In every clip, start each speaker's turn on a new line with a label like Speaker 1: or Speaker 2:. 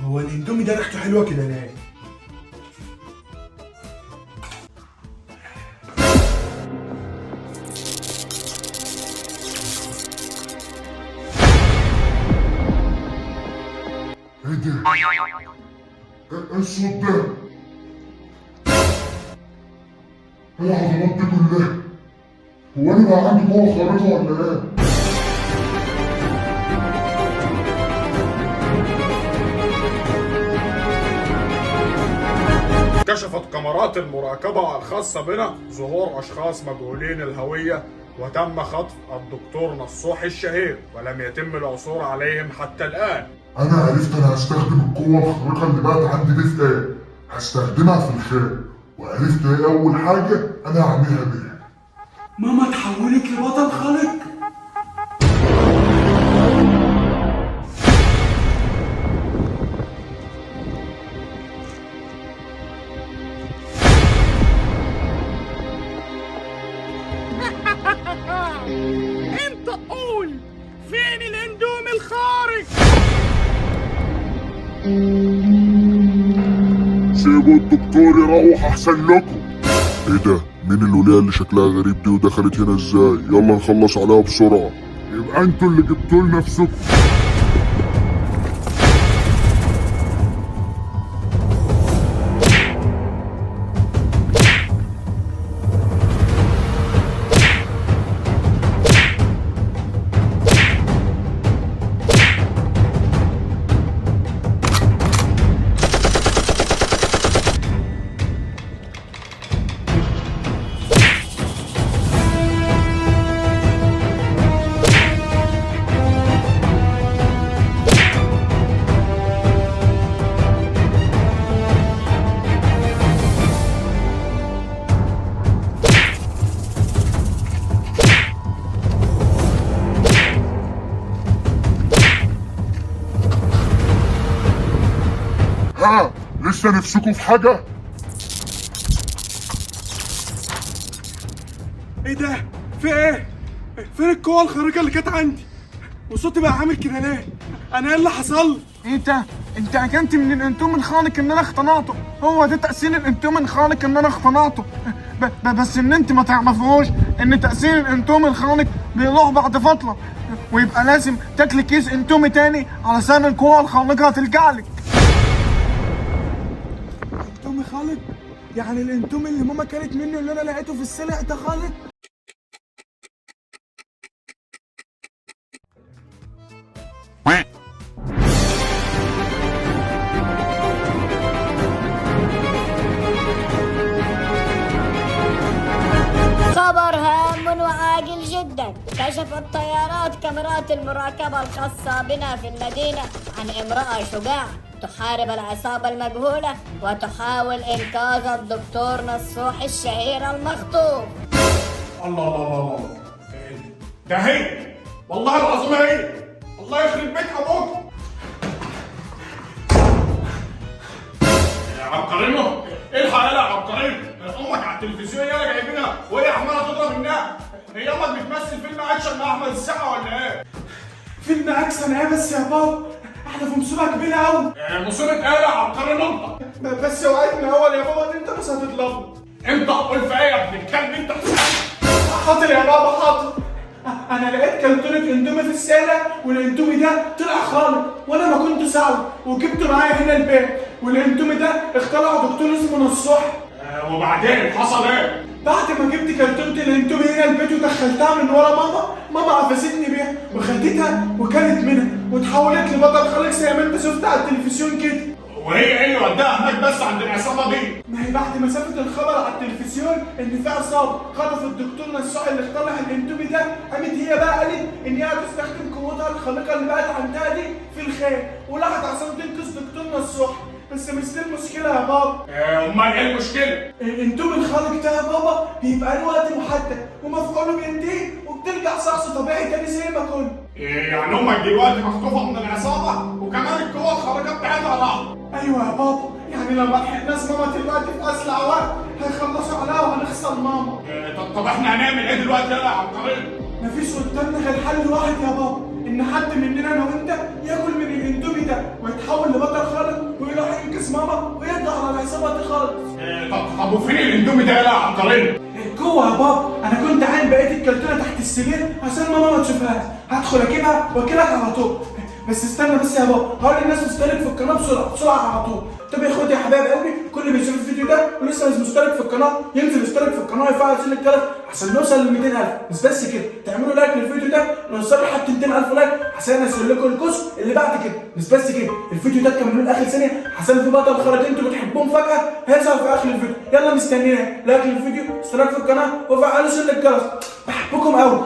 Speaker 1: هو الاندومي ده ريحته حلوة كده ليه؟
Speaker 2: ايه ده؟ ايه الصوت ده؟ ايه العضلات دي كلها؟ هو انا بقى عندي قوة خارقة ولا ايه؟
Speaker 3: كشفت كاميرات المراقبة الخاصة بنا ظهور أشخاص مجهولين الهوية، وتم خطف الدكتور نصوح الشهير ولم يتم العثور عليهم حتى الآن.
Speaker 2: انا عرفت انا هستخدم القوة الخارقة اللي بقت عندي دي في ايه؟ هستخدمها في الخير، وعرفت ايه اول حاجة انا هعملها بيها.
Speaker 1: ماما اتحولت لبطل خارق.
Speaker 4: انت قول فين الاندومي الخارق؟
Speaker 2: سيبوا الدكتور يروح احسن لكم. ايه ده؟ مين الولية اللي شكلها غريب دي ودخلت هنا ازاي؟ يلا نخلص عليها بسرعة. يبقى انتوا اللي جبتوا لنفسكم. ها لسه نفسكم في حاجة؟
Speaker 1: ايه ده؟ في ايه؟ فين القوة الخارقة اللي كانت عندي؟ وصوتي بقى عامل كده ليه؟ انا ايه اللي حصل؟
Speaker 4: ايه ده؟ انت اكلت من الاندومي الخارق ان انا اختنعته. هو ده تأثير الاندومي الخارق ان انا اختنعته. بس ان انت ما تعرفوش ان تأثير الاندومي الخارق بيروح بعد فترة، ويبقى لازم تاكل كيس اندومي تاني علشان القوة الخارقة ترجع لك.
Speaker 1: اندومي خالق؟ يعني الاندومي اللي ماما كانت منه اللي انا لقيته في السلع ده خالق؟
Speaker 5: خبر هام وعاجل جدا، كشفت طيارات كاميرات المراقبة الخاصة بنا في المدينة عن امرأة شجاعة تحارب العصابة المجهولة وتحاول إنقاذ الدكتور نصوح الشهير المخطوف.
Speaker 3: الله الله الله الله، ده هي والله العظيم هي، الله يخرب بيت أبوك يا عبقرينو. الحق يلا يا عبقرينو، امك على التلفزيون يلا جايبينها وهي عماله تضرب النار. هي امك بتمثل فيلم اكشن مع احمد السقا ولا ايه؟
Speaker 1: فيلم اكشن ايه بس يا بابا؟ احنا في مصيبة كبيرة قوي.
Speaker 3: مصيبة ايه يا عبقرينو انت؟
Speaker 1: بس وعدني اول يا بابا ان انت مش هتطلبني.
Speaker 3: انت قول في ايه يا ابن الكلب انت؟
Speaker 1: حاضر يا بابا حاضر. انا لقيت كرتونة اندومي في السالة، والاندومي ده طلع خالق وانا ما كنت اعرف، وجبته معايا هنا البيت، والاندومي ده اخترعه دكتور اسمه نصوح.
Speaker 3: وبعدين حصل ايه؟
Speaker 1: بعد ما جبت كرتونة الاندومي هنا البيت ودخلتها من ورا ماما، ماما قفزتني بيها وخدتها وكلت منها واتحولت لبطل خارق زي ما انت شفت على التلفزيون كده.
Speaker 3: وهي ايه اللي وداها هناك بس عند العصابة دي؟
Speaker 1: ما هي بعد ما شافت الخبر على التلفزيون ان في عصابة خطف الدكتور نصوح اللي اخترع الاندومي ده، قامت هي بقى قالت ان هي هتستخدم قوتها الخارقة اللي بقت عندها دي في الخير، وراحت عشان تنقذ دكتور نصوح. بس مش دي المشكلة يا بابا.
Speaker 3: امال ايه المشكلة؟
Speaker 1: الاندومي الخارق ده يا بابا بيبقى له وقت محدد ومفعوله بينتهي وبترجع شخص طبيعي تاني زي ما كنا.
Speaker 3: يعني امك دلوقتي مخطوفه من العصابة وكمان القوة الخارقة بتاعتها راحت.
Speaker 1: ايوه يا بابا، يعني لو ما لحقناش ماما دلوقتي في اسرع وقت هيخلصوا عليها وهنخسر ماما.
Speaker 3: طب احنا هنعمل ايه دلوقتي يلا يا عبقرينو؟
Speaker 1: مفيش قدامنا غير حل واحد يا بابا، ان حد مننا انا وانت ياكل من الاندومي ده ويتحول لبطل خارق خالص.
Speaker 3: طب وفين الاندومي ده يا عبقرينو؟
Speaker 1: جوه يا بابا، انا كنت عاين بقية الكرتونه تحت السرير عشان ماما ما تشوفهاش. هدخل اجيبها واكلك على طول. بس استنى بس يا بابا، هقول للناس تشترك في القناة بسرعة بسرعة على طول. طب خد يا حبايب قلبي، كل اللي بيشوف الفيديو ده ولسه مش مشترك في القناة ينزل يشترك في القناة ويفعل زر الجرس عشان نوصل ل 200,000. مش بس كده، تعملوا like للفيديو ده نوصل لحد 200,000 like عشان انزل لكم الجزء اللي بعد كده. مش بس كده، الفيديو ده تكملوه لاخر ثانية عشان في بطل خارق انتوا بتحبوهم فجاة هيظهر في اخر الفيديو. يلا مستنيين like للفيديو، اشتراك في القناة وفعلوا زر الجرس. بحبكم قوي.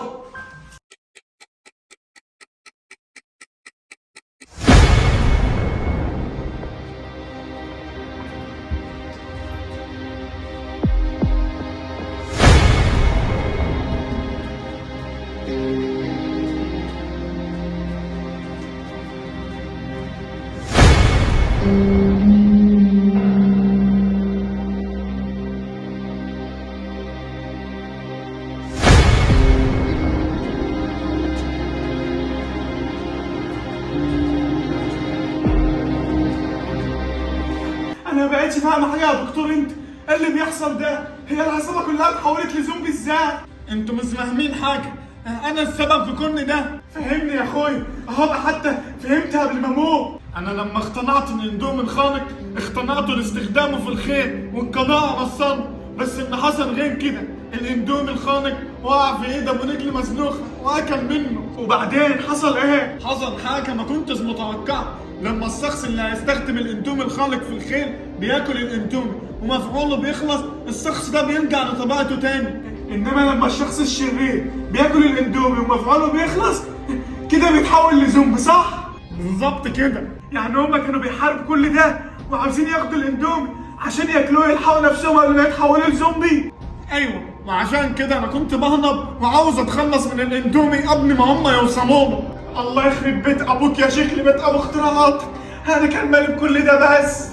Speaker 4: انا ما بقتش فاهم حاجة يا دكتور. انت ايه اللي بيحصل ده؟ هي العصابة كلها اتحولت لزومبي ازاي؟ انتوا مش فاهمين حاجة، انا السبب في كل ده. فهمني يا اخوي، اهو حتى فهمتها قبل ما اموت. انا لما اقتنعت ان الاندومي الخانق اقتنعته لاستخدامه في الخير والقضاء على الصمت، بس اللي حصل غير كده. الاندومي الخانق وقع في ايد ابو نجل مسلوخه واكل منه. وبعدين حصل ايه؟ حصل حاجة ما كنتش متوقعها. لما الشخص اللي هيستخدم الاندومي الخالق في الخير بياكل الاندومي ومفعوله بيخلص، الشخص ده بيرجع لطبيعته تاني. انما لما الشخص الشرير بياكل الاندومي ومفعوله بيخلص كده بيتحول لزومبي، صح؟ بالظبط كده. يعني هما كانوا بيحاربوا كل ده وعاوزين ياخدوا الاندومي عشان ياكلوه يلحقوا نفسهم قبل ما يتحولوا لزومبي. ايوه، وعشان كده انا كنت بهرب وعاوز اتخلص من الاندومي قبل ما هم يوصلوا له. الله يخرب بيت ابوك يا شيخ، بيت ابو اختراعات. انا كان مالي بكل ده بس.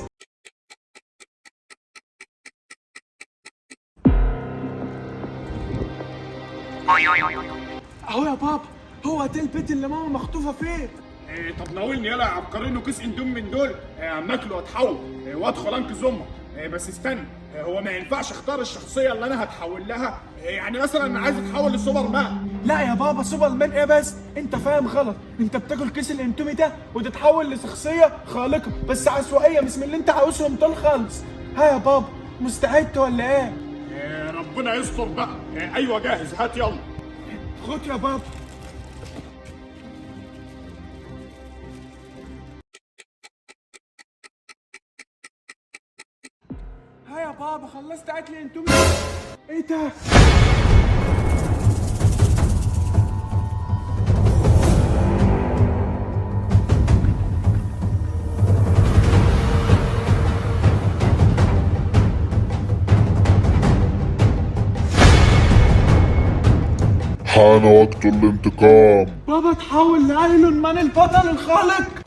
Speaker 1: اهو يا بابا، هو ده البيت اللي ماما مخطوفه فيه.
Speaker 3: طب ناولني يلا يا عبقرينو كيس اندومي من دول، اما اكله واتحول وادخل انقذ امك. بس استنى، هو ما ينفعش اختار الشخصية اللي انا هتحول لها؟ يعني مثلا انا عايز اتحول لسوبر مان.
Speaker 1: لا يا بابا، سوبر مان ايه بس؟ انت فاهم غلط. انت بتاكل كيس الاندومي ده وتتحول لشخصية خالقه بس عشوائية، مش من اللي انت عاوزهم دول خالص. ها يا بابا، مستعد ولا ايه؟
Speaker 3: ربنا يستر بقى. ايوه جاهز، هات يلا.
Speaker 1: خد يا بابا. ها يا بابا، خلصت اكل اندومي؟ ايه ده؟
Speaker 2: حان وقت الانتقام.
Speaker 1: بابا اتحول لايرون مان البطل الخالق.